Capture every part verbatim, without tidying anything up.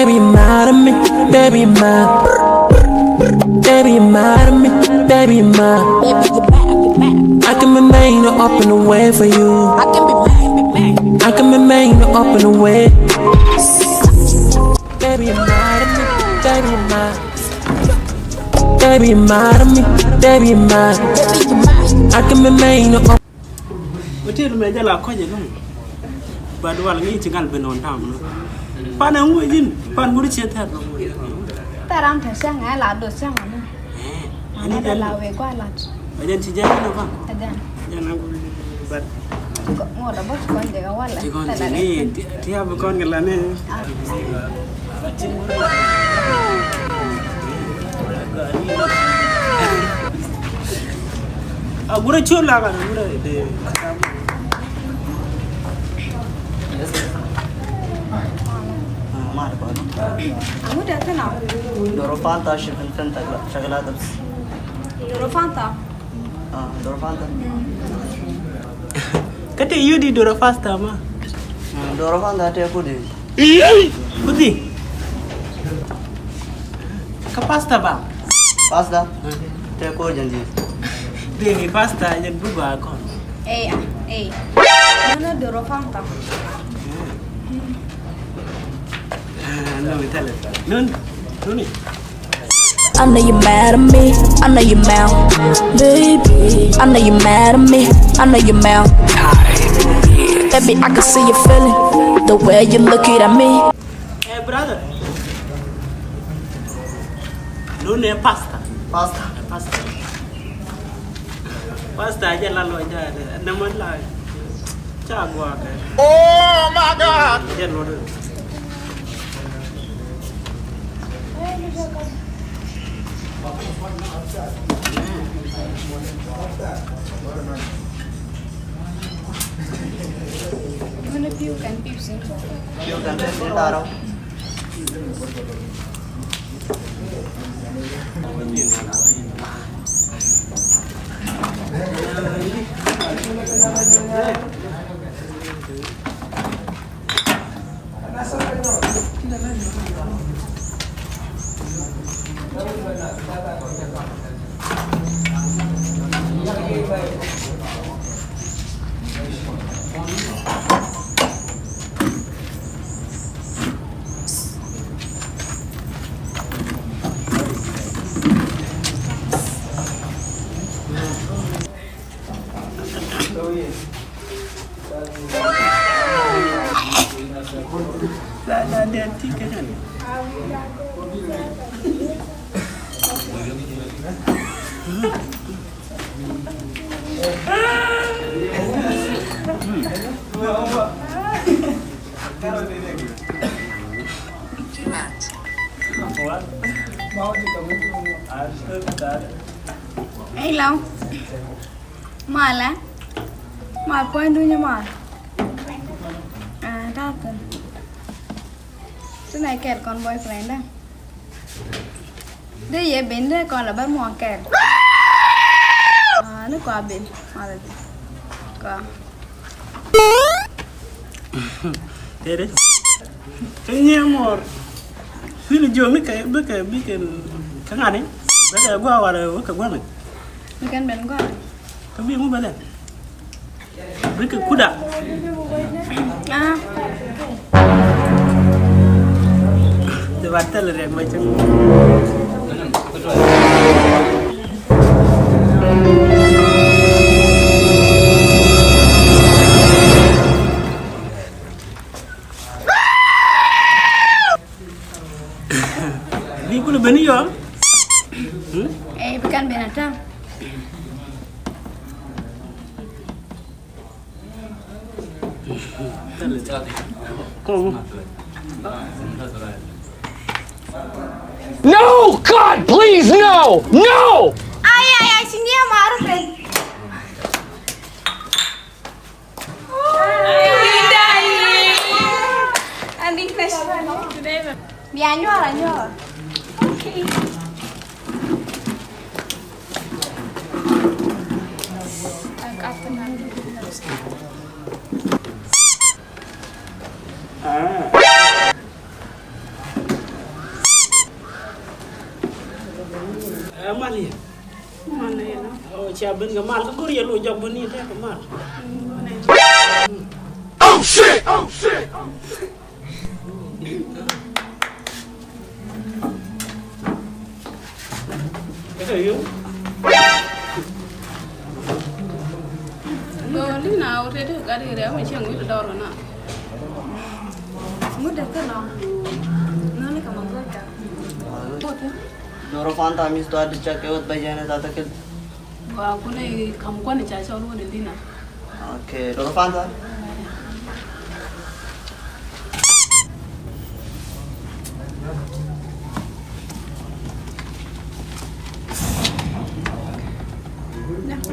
Baby, mad at me, baby, mad. Baby, mad at me, baby, mad. I can be made to open the way for you. I can be made, be made. I can be made to open the way. Baby, mad at me, baby, mad. Baby, mad at me, baby, mad. I can be made to open. Hotel mɛ jɛ la kɔc ɛlɔ̱ŋ. But wal ŋi̱i̱c ci ŋal ben on time. Pan ɛŋu ji̱n pan ŋut ciɛ thɛr. Thɛr an tɛ cäŋ ɛ la do cäŋ ɛmɔ. Ani jɛn la wek kua lat. Ɛ jɛn ci jɛn ɛn ɛ ban. Ɛ jɛn. Jɛn ɛn ɛ ban. Ŋuɔt ɛ bä ci kɔn jɛ kɛ walɛ. Ci kɔn jɛ ni ti a bi kɔn kɛ la ni. A gurɛ ciöt la kan gurɛ de. Aŋu dee thin a? Doro Fanta, shipping Fanta, chocolate. Doro Fanta. Ah, Doro Fanta. Kä te yudi Doro Fanta ma. Mm, Doro Fanta te kudi. Kudi. Kä pasta ba? Pasta? Mm. Te ko jandi. Deni pasta jandi bu ba ko. Ey, ah, ey. Nana Doro Fanta. Ah, no, mi tale. Nun, nuni. I know you mad at me, I know you mad, baby. I know you mad at me, I know you mad. Baby, I can see you feeling the way you looking at me. Hey, brother. No, ne pasta. Pasta. Pasta. Pasta, jɛ la lɔ jɛ, ne mɔ la. Ca gua̱a̱ kɛ. Oh my God. Jɛ lɔ. Mana piu kan piu sin. Piu kan piu sin taro. Hello. Malɛ. Mal puɔ̱ny dunyä mal. Ah, ta̱a̱ thi̱n. Ti nɛ kɛt kɔn boyfriend dä. Dee yɛ ben dee kɔn la bä muɔ̱ɔ̱n kɛt. Ah, ni kɔa ben. Malɛ ben. Kɔa. Tëëdɛ. Kä nyiee muɔɔr. Kui̱ni jiök ni kɛ bikɛ bikɛ kä ŋa̱ni. Bikɛ gua̱a̱ warɛ bikɛ gua̱a̱ ŋa̱c. Bikɛn ben gua̱a̱ ŋa̱c. Kä bi ŋu bɛ lɛn. Bikɛ kuda. Ah. Dee ba thil riɛk ba cäŋ. Bi kulɛ ben i̱ yɔm. Ey, bi kan ben atam. No, God, please, no! No! Ay, ay, ay, ci nyiee maru ben. Bia nyuɔr, a nyuɔr. Ɛ mal yɛ. Mal yɛ nɔ. Ɔ, cia ben kɛ mal kä go̱r yɛ lo jɔk bä ni tɛk kɛ mal. Mm, mal yɛ nɔ. Oh shit! Oh shit! Gɔɔ li na wä tëë dee gat irɛ wä cieŋ wi̱cdɛ dɔr kɛ na. Ŋut dee kä nɔ. Nɔ ni kɛ ma gɔɔy ka. Doro fanta mis tuat di cak kɛ wä bɛ jɛn ɛ tata kɛ. Wa kunɛ kam kuan ca cɔl wä ni dina. Okay, doro fanta.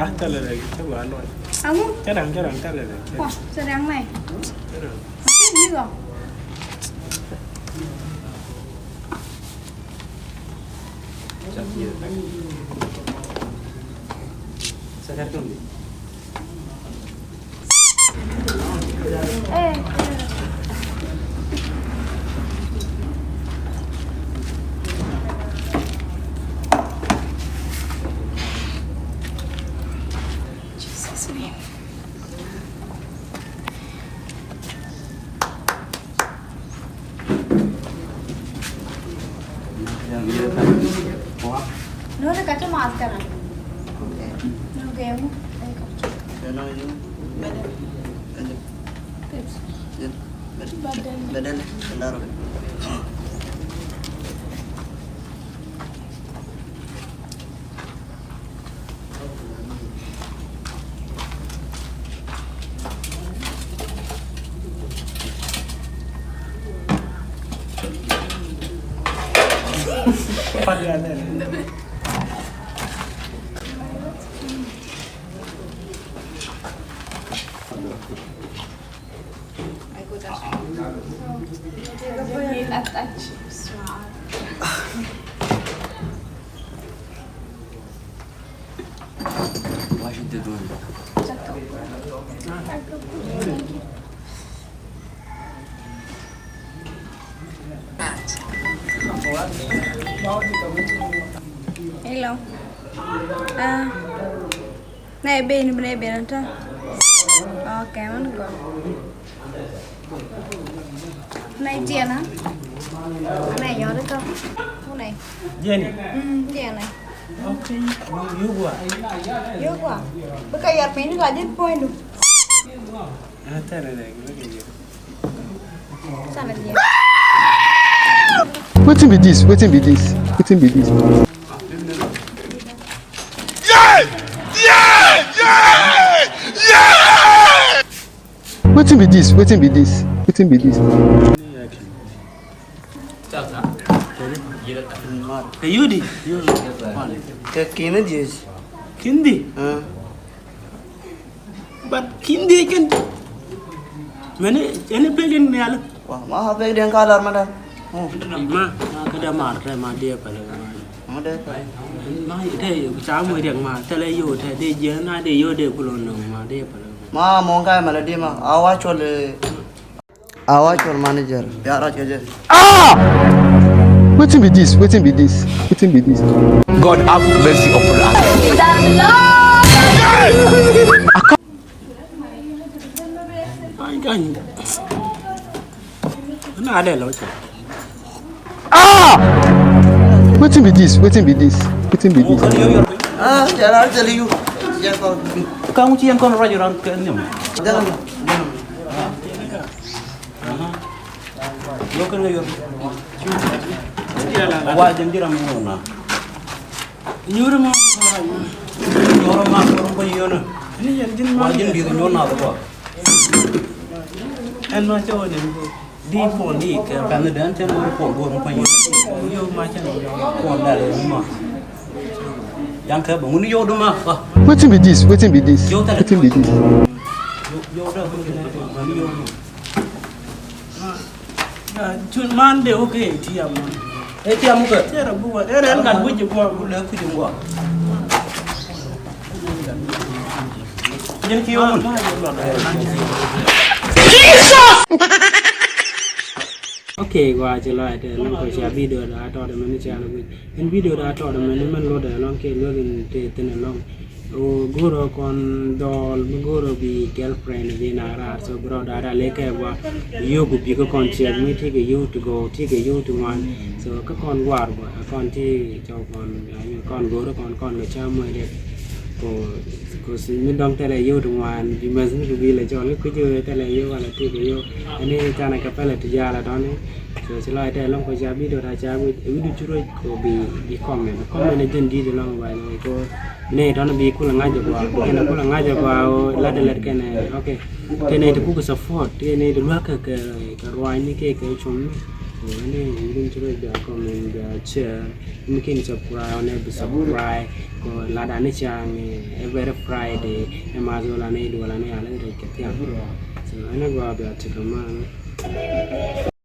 Ah, tɛlɛ dɛ, cɛ gɔaa lɔc. Aŋu? Cɛ daŋ, cɛ daŋ, tɛlɛ dɛ. Wa, cɛ daŋ mɛ. Cɛ daŋ. Akin ni gɔ. Jesus name. Nuni kati math kana. Nuni gemu. Badal. Badal. Badal. What you did wrong? Hello. Ah. Nɛ ben, nɛ ben ta. Okay, man go. Nɛ tiɛna. Nɛ yɔri ka. Nɛ. Jenny. Mm, Jenny. Okay. Yogwa. Yogwa. Bika yar piny la jin point du. Ah, tɛnɛ dɛ. Wetin be this? Wetin be this? Wetin be this? Yeah! Yeah! Yeah! Yeah! Wetin be this? Wetin be this? Wetin be this? Kɛ yudi. Kɛ kini dies. Kindi. But kin dee kɛn. Mɛni ɛni pek in nhial. Wa ma ha pek den ka lar ma da. Ma, ma kɛ dee mar tɛ ma dee pɛlɛ. Ma dee pɛlɛ. Ma tɛ ca mu riɛk ma tɛlɛ yo tɛ dee jiɛ na dee yo dee kulon nɔ ma dee pɛlɛ. Ma mɔ ka ma la dee ma a wa chol. A wa chol manager. Ya ra chol je. Ah! Wetin be this? Wetin be this? Wetin be this? God have mercy upon us. Ai, gani. Na de lo cha. Ah! Wetin be this? Wetin be this? Wetin be this? Ah, jara jali yu. Kaŋ ci yɛn kɔn ruac ran kɛ niam. Jara. Aha. Yo kɛn ŋa yo. Wa jɛn jiram ŋa na. Nyuuri ma. Nyuuri ma kɔrɔ ko yona. Ni yɛn jin ma. Wa jin bi nyona ko. Ɛn ma cɛ wä ni ko. Di pon di kɛ. Kan ni dan cɛ ni pon ko ko yona. Yo ma cɛ ni. Pon da le ma. Yan kɛ ba ŋuni yo do ma. Wetin be this? Wetin be this? Yo ta. Wetin be this? Yo, yo da ko ni yo. Cun man de wä kɛ A T M mɔ. A T M kɛ? Cɛ rɛ buk wä. Ɛ rɛn gat wi̱c ji̱ guɔ. Buk lɛ kui̱c ji̱ guɔ. Jin ki yom. Jesus! Ok, gua ci lɔc tɛ lɔŋ kɔ cia video da tɔt mɛn ni cia lɔ guic. Ɛn video da tɔt mɛn ni mɛn lodɛ lɔŋ kɛ luek in tɛ thin lɔŋ. O goro kɔn dɔl mi goro bi girlfriend bi na rar, so bro da da lɛ kɛ gua. Yo gu bi kɛ kɔn ciɛk mi ti kɛ yo to go ti kɛ yo to wan. So kɛ kɔn guar gua kɔn ti cɔw kɔn kɔn goro kɔn kɔn kɛ ca mɔ dɛ. Ko ko si mi dɔŋ tɛlɛ yo to wan bi mɛs ni bi lɛ cɔl kɛ kujo tɛlɛ yo wala ti kɛ yo. Ani tana kɛ pɛlɛ ti jala dɔni. So ci lɔc tɛ lɔŋ kɔ ca video da ca video cu rɔc kɔ bi bi comment comment jin di di lɔŋ ba ni ko. Ne tɔn bi kul ŋa̱c jɛ gua kɛn kul ŋa̱c jɛ gua o lat lat kɛn. Ok. Kɛn ti kuk support kɛn ti luak kɛ kɛ ruany ni kɛ kɛ cum ni. Ni yidin ci rɔc bia comment bia share. Ni kɛn subscribe ne bi subscribe. Ko lat ani cang every Friday. Ɛ ma zola ne duala ne ala rɛ kɛ tiang. So ɛn gua bia ti kɛ man.